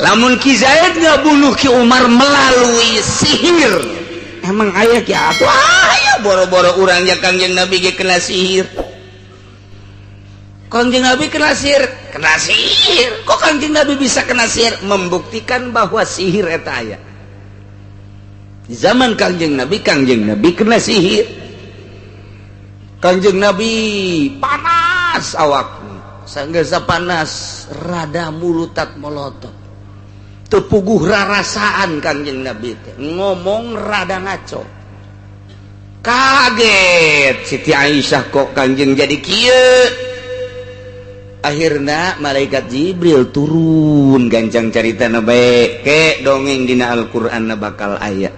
Lamun Ki Zaid ngabunuh Ki Umar melalui sihir, emang aya ki atuh aya boro-boro urang ya Kangjeng Nabi ge kena sihir. Kangjeng Nabi kena sihir, kena sihir. Kok Kangjeng Nabi bisa kena sihir? Membuktikan bahwa sihir eta aya. Di zaman Kangjeng Nabi, Kangjeng Nabi kena sihir. Kangjeng Nabi panas awakna, sanggeusa panas rada mulutat molotot. Teu puguh rarasaan Kangjeng Nabi teh, ngomong rada ngaco. Kaget Siti Aisyah, kok Kangjeng jadi kieu. Akhirna malaikat Jibril turun, gancang caritana bae ke dongeng dina Al-Qur'an bakal aya.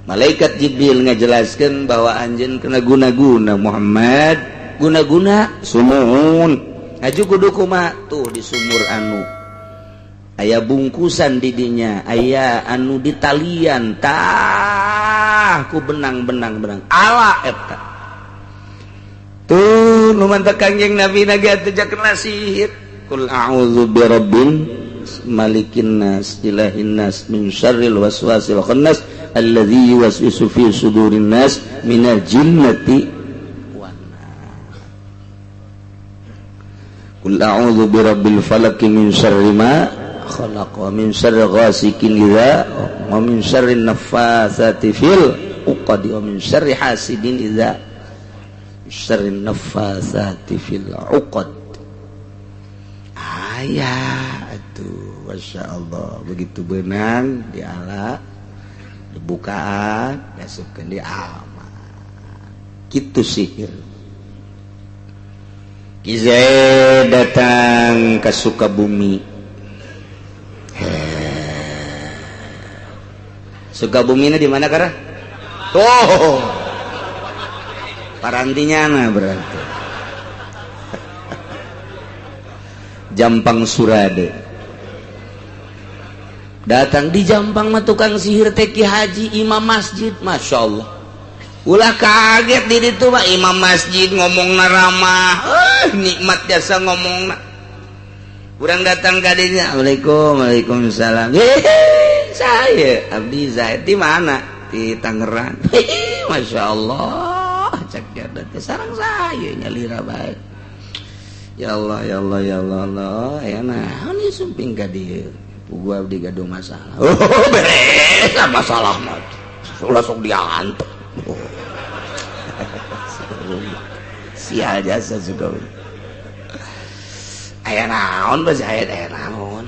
Malaikat Jibril ngajelaskeun bahwa anjeun kena guna-guna Muhammad, guna-guna sumuhun. Aju kudu kumaha tuh di sumur anu aya bungkusan didinya, aya anu ditalian tah ku benang-benang benang ala eta tuh nu mantak Kangjeng Nabi naga teu kena sihir. Qul a'udzu birabbin malikin nas ilahin nas min syarril waswasil khannas alladzi yuwaswisu fi sudurin nas minal jinnati wan nas. Qul a'udzu birabbil falaq min syarri ma khalaq wa min syarri ghasikin idza wa min syarri naffatsati fil 'uqad wa min syarri hasidin idza syarri naffatsati fil 'uqad. Aya atuh, Masya Allah, begitu benang diala dibukaan diasupkeun di aman kitu sihir. Ki Zaid datang ke Sukabumi. Sukabumi ini di mana kara? Tuh, parantinya nah berarti. Jampang Surade. Datang di Jampang mah tukang sihir teh Ki Haji imam masjid, Masya Allah. Ulah kaget di ditu mah imam masjid ngomongna ramah, nikmat jasa ngomongna. Urang datang ka dinya, Assalamualaikum, waalaikumsalam. Hehe, saya Abdi Zaid di mana? Di Tangerang. Hehe, Masya Allah, cek teh sarang saya nyalira bae. Ya Allah, ya Allah, ya Allah, Allah. Ya nah, ini sumping ka dieu. Puguh abdi gaduh masalah. Oh, beres masalah mah. Ulah sok diantep. Oh. Sial jasa juga. Aya naon bae aya aya naon.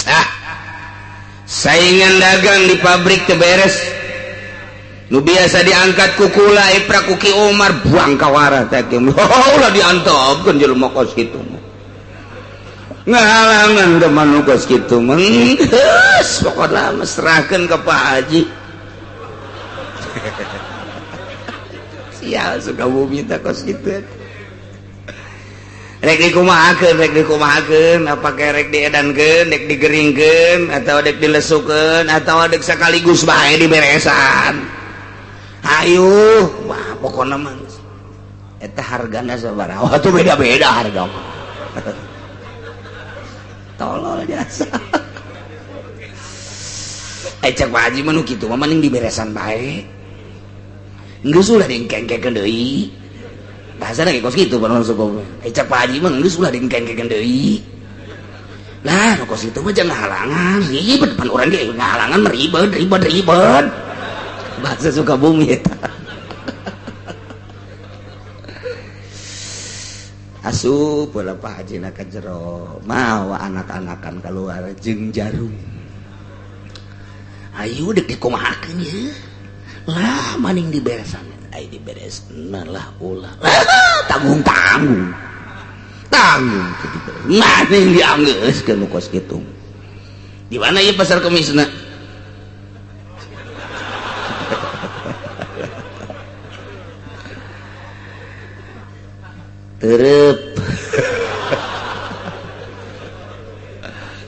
Ah. Saingan dagang di pabrik teu beres. Nu biasa diangkat ku kula iprak ku Ki Umar buang kawara teh. Oh, ulah diantepkeun jelema kos kitu mah. Ngahalangan teman nu kos kitu mah. Geus pokona mah serahkeun ka Pak Haji. Sial Sukabumi teh kos kitu. Rek dikumahakeun, rek dikumahakeun, apakah rek diedankeun, rek digeringkeun atau rek dilesukeun atau rek sekaligus bae diberesan. Ayo, wah pokokna mah eta hargana sabaraha? Wah tuh beda-beda harga mah. Tolol jasa. Eh cek Pak Haji mah nu kitu mah mending diberesan bae. Geus ulah diengkengkeun deui. Bahasana ge kos kitu pan langsung goblok. Eh cek Pak Haji mah geus ulah diengkengkeun deui. Lah nu kos kitu mah jangan halangan, ribet pan urang ge ngahalangan mah ribet, ribet, ribet. Bahasa Sukabumi eta. Asup bola Pak Haji na ka jero, mawa anak-anakan keluar jeung jarum. Ayo dek dikumahakeun ieu. Lah maning diberesan. Ai diberesna lah ulah. Tanggung-tanggung. Tanggung kitu. Maning dianggeuskeun nu kos kitu. Di mana ieu pasar Kemisna? Terep.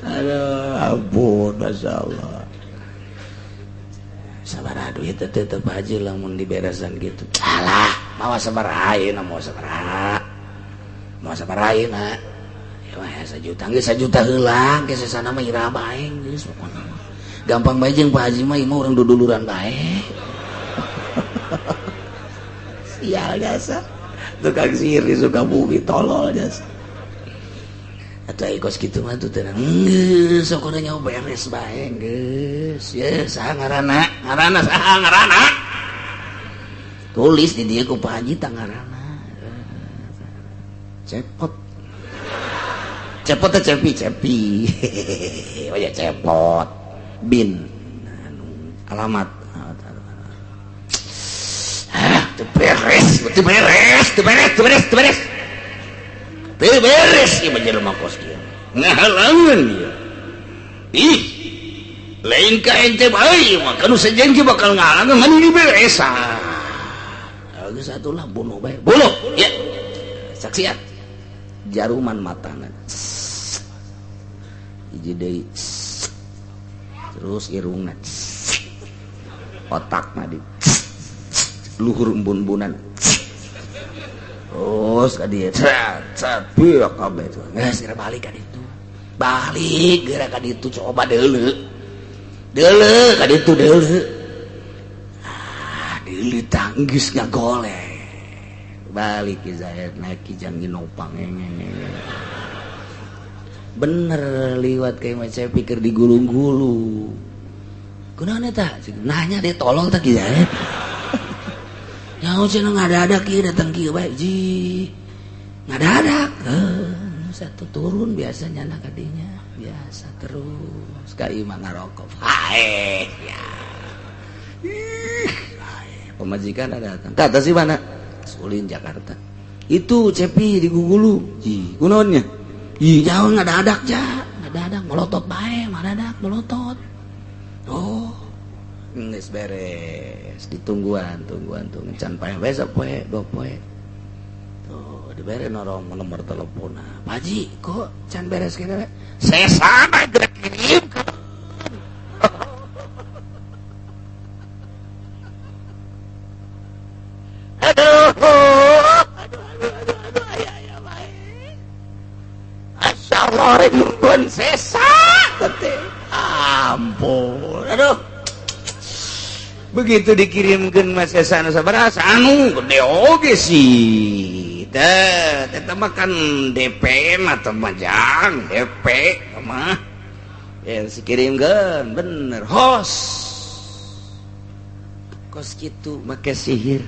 Aduh, ampun, Masya Allah. Sabaraha duit teh tetep aja lamun diberesan gitu. Alah, mawa sabaraha ayeuna, mawa sabaraha. Mawa sabaraha ayeuna. Wah, sajuta geus, sajuta heula ke sesana mah ira bae geus pokona mah. Gampang bae jeung Pak Haji mah, ieu mah urang duduluran bae. Sial jasa. Tukang sihir di Sukabumi tolol jasa. Atau kos kitu mah tuh tenang. Geus sokona nyawa beres bae geus. Ye, saha ngaranna? Ngaranna saha ngaranna? Tulis di dieu ku Pak Haji tah ngaranna. Cepot. Cepot teh Cepi, Cepi. Oh ya Cepot. Bin. Anu, alamat. Ah, teu beres, teu beres, teu beres, teu beres, teu beres. Teu beres ieu mah jelema kos kieu. Ngahalangan ieu. Ih. Lain ka ente bae mah kanu sejen ge bakal ngahalangan ngan ini beres. Ah. Geus atulah bunuh bae. Bunuh. Ya. Saksian. Jaruman matana. Hiji deui. Terus irungna. Otakna di luhur embun-embunan. Terus ka dieu cat cat biak kabeh tuh. Geus geura balik ka ditu. Balik geura ka ditu coba deuleu. Deuleu ka ditu deuleu. Ah, deuleu tah geus ngagoleh. Balik ki Zaid naik kijang nopang. Bener liwat kayak macam saya pikir digulung-gulung. Kunaon eta? Nanya deh tolol tah Ki Zaid. Nyaho cenah ngadadak kieu datang kieu bae ji. Ngadadak. Satu turun biasanya anak kadinya biasa terus ka imah ngarokok. Hae ya. Ih, hae. Pemajikan ada datang. Kata sih mana? Sulin Jakarta. Itu Cepi di Gugulu. Ji, kunaonnya? Ih, jauh ngadadak ja. Ngadadak melotot bae, ngadadak melotot. Oh, geus beres, ditungguan, tungguan, tungguan. Can paeh besok poe, dua poe. Tuh, dibere norong nomor telepon. Pak Haji, kok can beres kene? Saya sama gerak kirim. Aduh, aduh, aduh, aduh, aduh, ayah, ayah, baik. Masya Allah, nungguan sesa, teh. Ampun, aduh. Begitu dikirimkan Mas Sesa anu sabaraha anu gede oge sih. Teh, eta mah kan DP mah teh mah jang, DP mah. Ya, dikirimkeun bener hos. Kos kitu make sihir.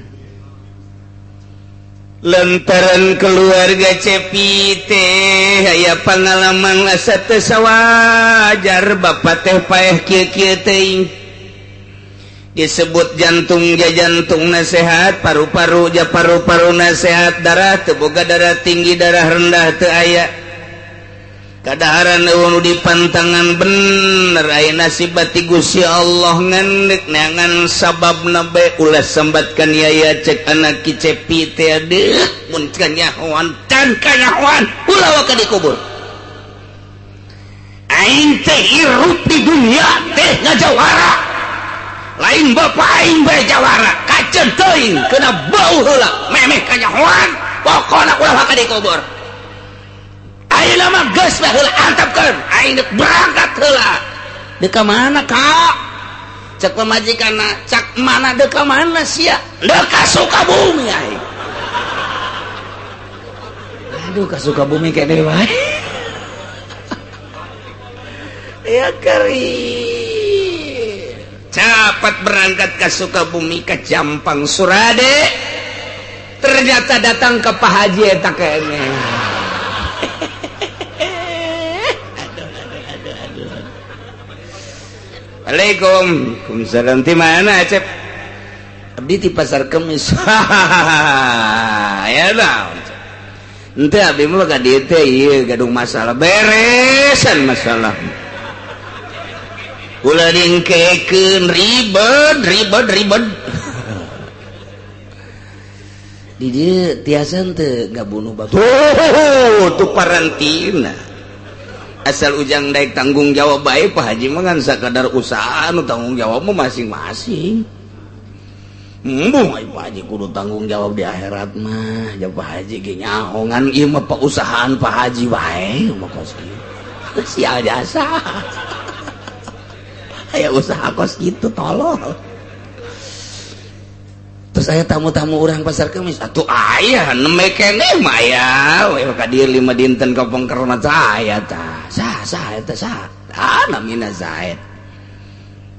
Lantaran keluarga Cepi teh aya pengalaman asa teu sawajar bapak teh paeh kieu-kieu teuing. Disebut jantung ja jantung sehat, paru-paru ja paru-paru sehat, darah teu boga darah tinggi, darah rendah teu aya. Kadaharan eueuh di pantangan bener aya nasib ti Gusti Allah ngan deuk neangan sababna bae ulah sambatkan yaya cek anak Ki Cepi teh deuk mun kanyahoan can kanyahoan ulah waka dikubur. Aing teh hirup di dunia teh ngajawara. Lain bapak aing bae jawara, kaceun teuing kena bau heula memeh kanyahoan pokona ulah waka dikubur. Ayeuna mah geus bae heula antepkeun aing deuk berangkat heula. Deuk ka mana Kak? Cek pamajikanna, cak mana deuk ka mana sia? Deuk ka Sukabumi aing. Aduh ka Sukabumi kene wae. Ya keri. Cepat berangkat ke Sukabumi ke Jampang Surade. Ternyata datang ke Pak Haji eta kene. Aduh, aduh, aduh, aduh. Assalamualaikum. Waalaikumsalam. Di mana, Cep? Abdi di Pasar Kemis. Ya naon. Ente abdi mah ka dieu teh ieu gadung masalah beresan masalah. Ulah dingkekeun ribet ribet ribet. Di dieu tiasa teu ngabunuh batur. Tuh parantina. Asal ujang daek tanggung jawab bae Pak Haji mah ngan sakadar usaha nu tanggung jawab mah masing-masing. Embung ai Pak Haji kudu tanggung jawab di akhirat mah. Ja Pak Haji ge nyaho ngan ieu mah pausahaan Pak Haji wae mah kos kieu. Sial jasa. Aya usaha kos kitu tolol. Terus aya tamu-tamu urang Pasar Kemis atuh aya nembe keneh mah aya we ka dieu 5 dinten ka pengker mah aya tah. Sah sah eta sah. Ah namina Zaid.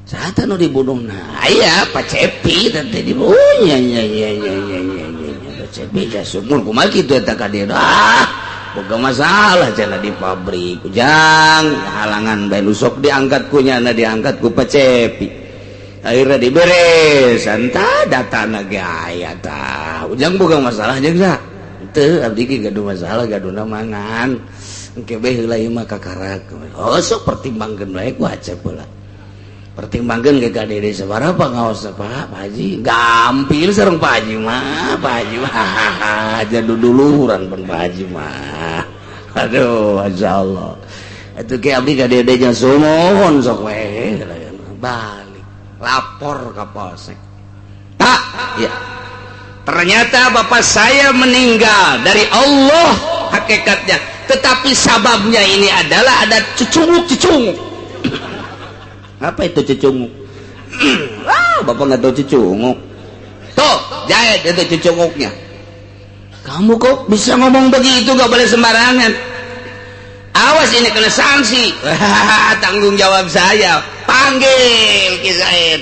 Saha nu dibunuhna? Aya Pak Cepi teh dibunuh nya nya nya nya nya nya nya. Pak Cepi jasumur kumaha kitu eta ka dieu. Ah, boga masalah cenah di pabrik. Ujang halangan bae nu sok diangkat ku nyana diangkat ku Pak Cepi. Akhirnya diberes entah data ge aya tah. Ujang boga masalah jeung sa? Teu, abdi ge gaduh masalah gaduhna mangan. Engke bae heula ieu mah kakarak. Oh sok pertimbangkeun bae ku Acep heula. Pertimbangkeun ke ka dede sabaraha ngaos Pak Pak Haji. Gampil sareng Pak Haji mah, Pak Haji mah aja duduluran pun Pak Haji mah. Aduh, masyaallah. Atuh ke abdi ka dede nya sumuhun sok we balik. Lapor ke polsek. Tak, ya. Ternyata bapak saya meninggal dari Allah hakikatnya. Tetapi sababnya ini adalah ada cucunguk-cucunguk. Apa itu cucunguk? Ah, bapak nggak tahu cucunguk. Tuh, jahit itu cucunguknya. Kamu kok bisa ngomong begitu, nggak boleh sembarangan. Awas ini kena sanksi. Tanggung jawab saya. Panggil Ki Zaid.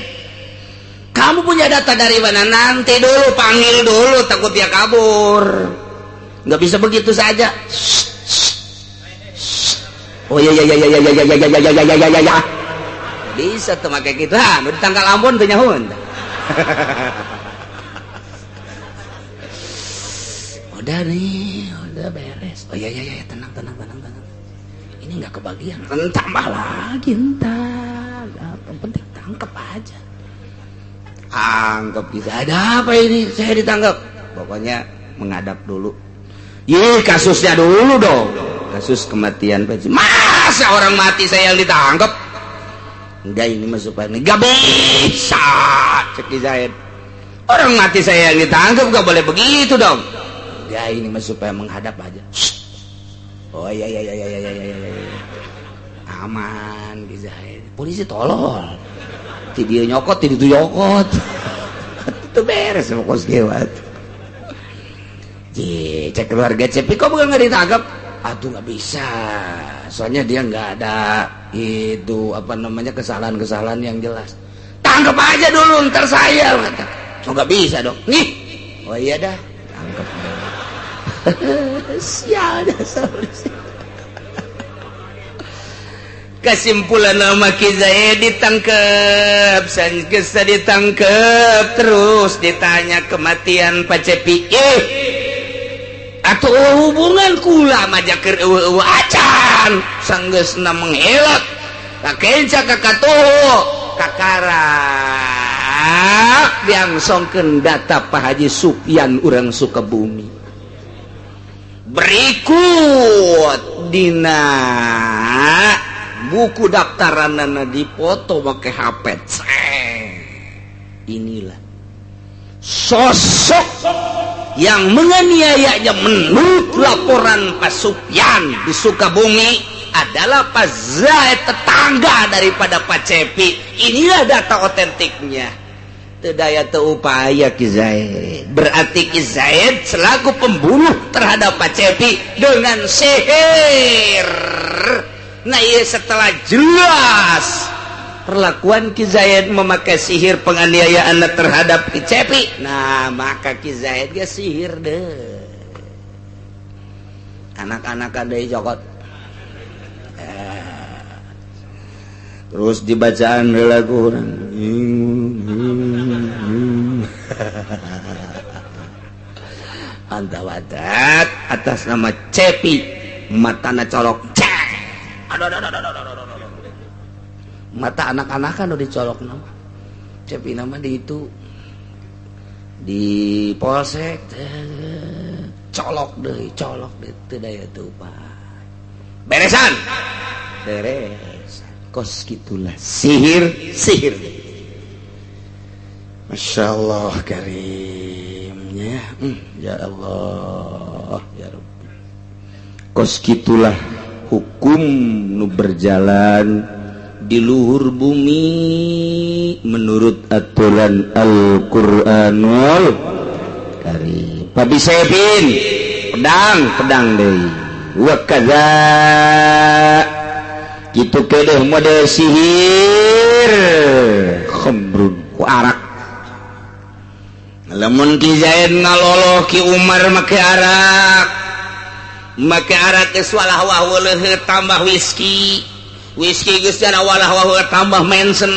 Kamu punya data dari mana? Nanti dulu, panggil dulu, takut dia kabur. Nggak bisa begitu saja. Oh iya iya iya iya iya iya iya iya iya iya iya iya. Bisa tuh make gitu. Ah, nu ditangkal Ambon teu nyahoeun. Udah nih, udah beres. Oh iya iya iya, tenang tenang tenang tenang. Ini nggak kebagian. Tambah lagi entar. Yang penting tangkap aja. Anggap bisa ada apa ini? Saya ditangkap. Pokoknya menghadap dulu. Ye, kasusnya dulu dong. Kasus kematian Pak. Masa orang mati saya yang ditangkap? Enggak, ini masuk ini. Gak bisa, cek Zaid. Orang mati saya yang ditangkap, gak boleh begitu dong. Ya ini masuk supaya menghadap aja. Oh iya iya iya iya iya iya iya. Aman Ki Zaid. Polisi tolol. Ti dia nyokot, ti itu nyokot. Itu beres sama kos gewat. Cek keluarga Cepi kok bukan nggak ditangkap? Aduh nggak bisa. Soalnya dia nggak ada itu apa namanya kesalahan-kesalahan yang jelas. Tangkap aja dulu ntar saya kata. Oh nggak bisa dong. Nih. Oh iya dah. Tangkap. Sial dasar. Kesimpulan nama Ki Zaid ditangkep, sanggeus ditangkep terus ditanya kematian Pak Cepi. Atau hubungan kula mah keur eueuh acan sanggeusna menghelak kakenca ka katuhu kakarak diangsongkeun data Pak Haji Supyan urang Sukabumi. Berikut dina buku daftaranana dipoto make HP. Inilah sosok yang menganiayanya menurut laporan Pak Supyan di Sukabumi adalah Pak Zaid, tetangga daripada Pak Cepi. Inilah data otentiknya. Teu daya teu upaya Ki Zaid. Berarti Ki Zaid selaku pembunuh terhadap Pak Cepi dengan sihir. Nah iya, setelah jelas perlakuan Ki Zaid memakai sihir penganiayaan terhadap Ki Cepi, nah maka Ki Zaid ge sihir deh. Anak-anak ada cokot. Terus dibacaan lagu orang. Antawadat atas nama Cepi matana colok. Aduh, aduh, aduh, aduh, aduh, aduh. Mata anak-anak kan udah dicolok nama Cepi nama di itu di polsek colok deh teu daya teu upaya. Beresan beres kos gitulah sihir sihir. Masya Allah karimnya, ya Allah ya Rabbi. Kos kitulah hukum nu berjalan di luhur bumi menurut aturan Al-Qur'anul Karim. Fabisaifin, pedang, pedang deui. Wa kadza, kitu kedeh model sihir, khamrun, ku arak. Lamun Ki Zaid ngalolo Ki Umar make arak, make arak geus walah wah tambah whisky, whisky geus walah wah tambah Mansion,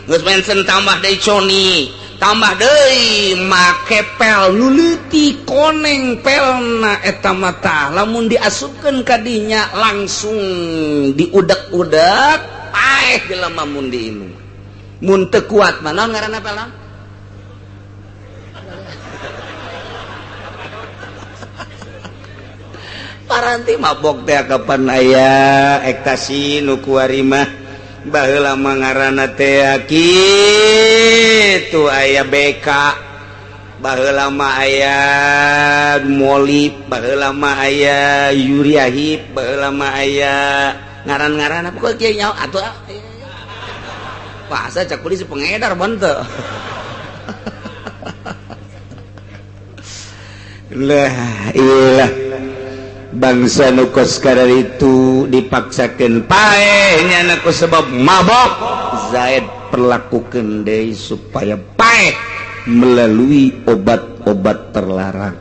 geus Mansion tambah deui coni, tambah deui make pel nu leutik koneng pelna eta mata. Lamun diasupkeun ka dinya langsung diudek-udek, paeh jelema mun diinum, mun teu kuat mah. Naon ngaranna pel? Paranti mabok teh kapan aya ekstasi nu kuari mah. Baheula mah ngaranna teh kitu, aya BK, baheula mah aya Molly, baheula mah aya Uriah Heep, baheula mah aya ngaran-ngaran apa kok kieu nyaho atuh. Wah, cak polisi pengedar bante lah. Iyalah, bangsa nu kos itu dipaksakan paehnya ku sebab mabok. Zaid perlakukan deui supaya paeh melalui obat-obat terlarang.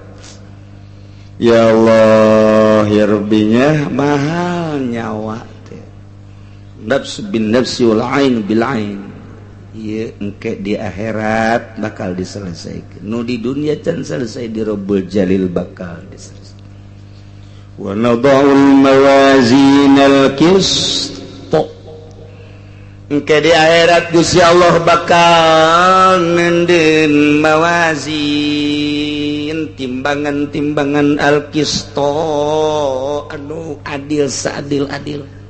Ya Allah ya Rabbinya, mahal nyawa teh. Nafsu bin nafsi wal ain bil ain. Ieu engke di akhirat bakal diselesaikan. Nu di dunia can selesai, di Rabbul Jalil bakal diselesaikan. Wa nadha'ul mawazinal qist, engke di akhirat Gusti Allah bakal nenden mawazin, timbangan-timbangan al-qisto, anu adil seadil-adil.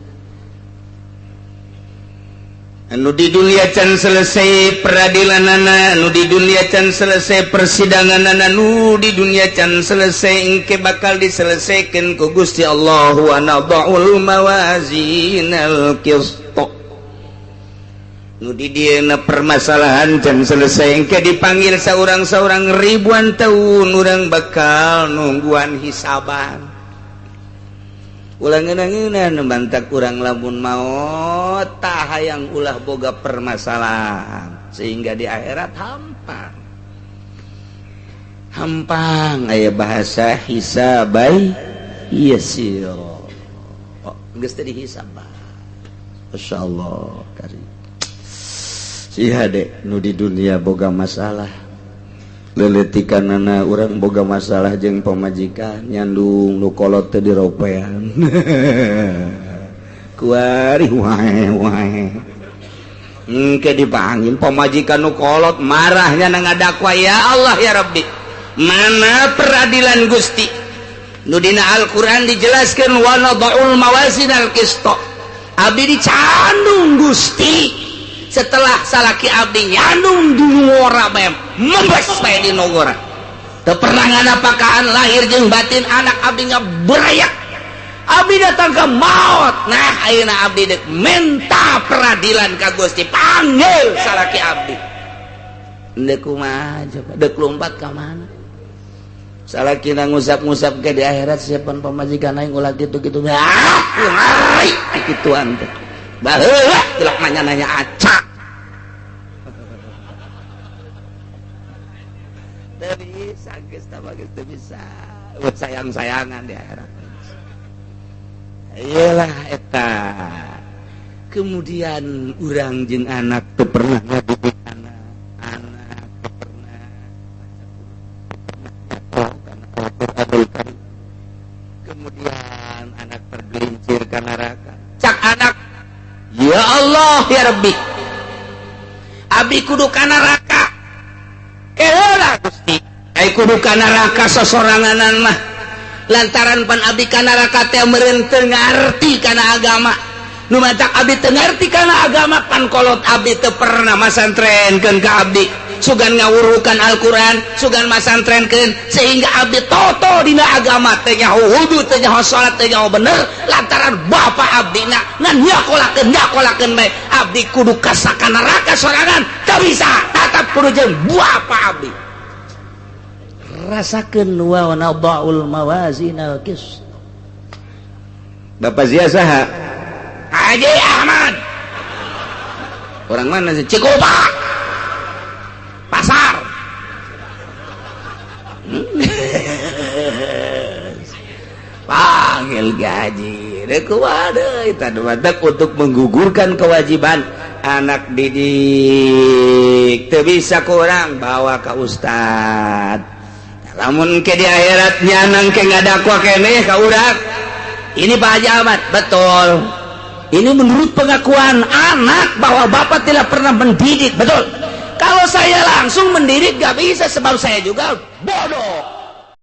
Anu di dunia can selesai peradilan, anu di dunia can selesai persidangan, anu di dunia can selesai, engke bakal diselesaikan ku Gusti Allah. Wa nadha'ul mawazinal qist, nu di dieuna permasalahan can selesai, engke dipanggil saurang-saurang. Ribuan tahun urang bakal nungguan hisaban. Ulah ngeunah-ngeunah mantak urang lamun maot tah hayang ulah boga permasalahan, sehingga di akhirat hampang hampang. Aya bahasa hisabai yasir, oh, geus teh dihisab. Masya Allah karim. Si hade nu di dunia boga masalah, leletikanana urang boga masalah jeung pamajikan, nyandung nu kolot teh diropean kuari wae wae. Engke dipanggil pamajikan nu kolot, marahnya na ngadakwa, "Ya Allah ya Rabbi, mana peradilan Gusti nu dina Al-Qur'an dijelaskan wa nadha'ul mawazin al-qist? Abdi dicandung Gusti." Setelah salaki abdi nyandung di ngora bae, membes bae di nogora, teu pernah nganapakaan lahir jeung batin anak abdi ngaberayak. Abdi datang ke maut. Nah, ayeuna abdi dek minta peradilan ka Gusti, panggil salaki abdi. Dek kumaha coba? Dek lompat ka mana salaki na ngusap-ngusap ke di akhirat, siapan pamajikan aing ulah kitu-kitu. Ah, kituan teh baheula tilak nanya-nanya acak. Teu bisa geus tah, geus teu bisa sayang-sayangan di akhirat. Iyalah eta. Kemudian urang jeung anak teu pernah ngadidik anak, anak teu pernah Al-Qur'anul Karim. Kemudian anak tergelincir ke neraka. Cak anak, "Ya Allah ya Rabbi, abi kudu ka neraka?" Keheula Gusti, ai kudu ka neraka sosoranganan mah lantaran pan abi ka neraka teh meureun teu ngarti kana agama. Nu matak abi teu ngarti kana agama, pan kolot abi teu pernah masantrenkeun ka abdi. Sugan ngawurukan Al-Quran, sugan masantrenkeun, sehingga abdi toto dina agama teh nyaho wudu, teh nyaho salat, teh nyaho bener lantaran bapak abdi na ngan nyakolakeun, nyakolakeun bae. Abdi kudu kasaka neraka sorangan teu bisa, tetap kudu jeung bapak abdi. Rasakeun wa nada'ul mawazinal qist. Bapak Zia saha? Haji Ahmad. Orang mana sih? Cikupa pasar. Panggil gaji untuk menggugurkan kewajiban anak didik. Teu bisa kurang bawa ke ustad. Lamun ke di akhiratnya nang ke ngadakwa keneh ka urang. Ini Pak Haji Ahmad, betul. Ini menurut pengakuan anak bahwa bapak tidak pernah mendidik, betul. Kalau saya langsung mendidik gak bisa, sebab saya juga bodoh.